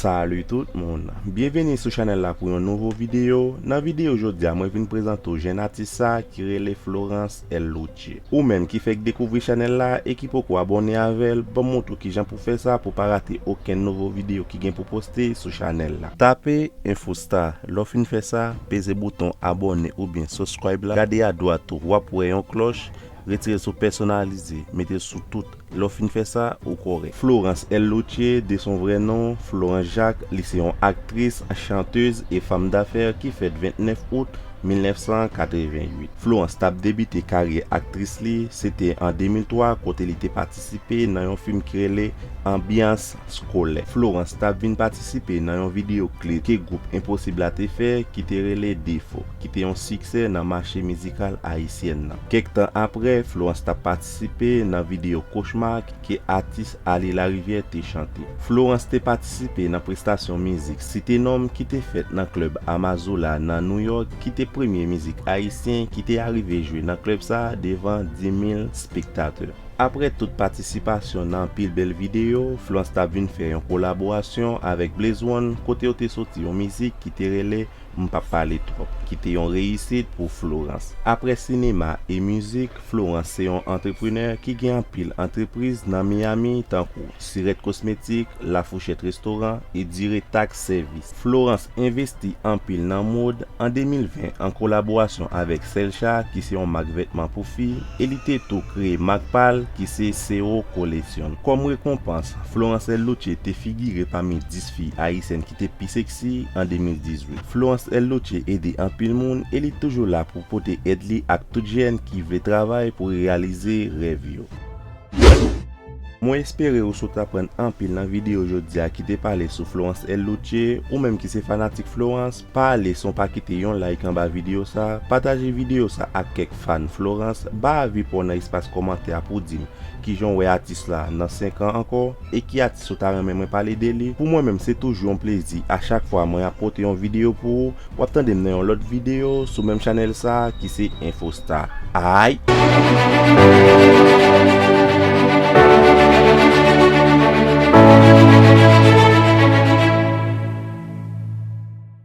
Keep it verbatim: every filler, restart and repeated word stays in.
Salut tout moun, byenvini sou chanèl la pou yon nouvo videyo. Nan videyo jodi a, mwen vin prezante w jèn atis sa ki rele Florence L Louthier. Ou menm ki fèk dekouvri chanèl la e ki poko abòne avè l, ban m montre w kijan pou fè sa pou pa rate okenn nouvo videyo ki gen pou poste sou chanèl la. Tape Infostar, lè w fin fè sa, peze bouton abòne oubyen subscribe la, gade adwat ou, w ap wè yon klòch, retire l sou pèsonalize, mete l sou tout. Lè w fin fè sa, ou kòrèk. Florence L Louthier, de son vrai nom, Florence Jacques, li se yon aktris, chantèz e fanm dafè ki fèt vennèf out mil nèf san katrevenn uit. Florence t ap debite karyè aktris li, se te an de mil twa, kote li te patisipe nan yon fim ki rele Anbyans Skolè. Florence t ap vin patisipe nan yon videyo klip ke gwoup Enposib la te fè, ki te rele Defo, ki te yon siksè nan mache mizikal ayisyèn nan. Kèk tan apre, Florence t ap patisipe nan videyo Cauchemar ke atis Ali Larivière te chante. Florence te patisipe nan prestasyon mizik Site Nonm ki te fèt nan klèb Amazola nan New York, ki te premye mizik ayisyen ki te arive jwe nan klèb sa a devan dis mil spektatè. Apre tout patisipasyon nan anpil bèl videyo, Florence t ap vin fè yon kolaborasyon avèk Blaze One, kote yo te soti yon mizik ki te rele M p ap pale twòp, ki te yon reyisit pou Florence. Apre sinema e mizik, Florence se yon antreprenè ki gen anpil antrepriz nan Miami, tankou Sirèt Kosmetik, La Fourchette Restaurant e Diretax Service. Florence envesti anpil nan mòd an de mil ven an kolaborasyon avèk Selcha, ki se yon mak vètman pou fi, e li te tou kreye mak pa l, ki se Sero Collection. Kòm rekonpans, Florence L Louthier te figire pami dis fi ayisyèn ki te pi seksi an de mil dizuit. Florence L Louthier ede anpil moun e li toujou la pou pote èd li ak tout jèn ki vle travay pou reyalize rèv yo. Mwen espere ou sot aprann anpil nan videyo jodi a ki te pale sou Florence L Louthier. Ou menm ki se fanatik Florence, pa ale san w pa kite yon like anba videyo sa, pataje videyo sa ak kèk fan Florence, ba avi pa w nan espas kòmantè a pou w di m kijan w wè atis la nan senk an ankò, e ki atis ou ta renmen mwen pale de li. Pou mwen menm, se toujou yon plezi a chak fwa mwen ap pote yon videyo pou ou. W ap tande m nan yon lòt videyo sou menm chanèl sa ki se Infostar. Ay!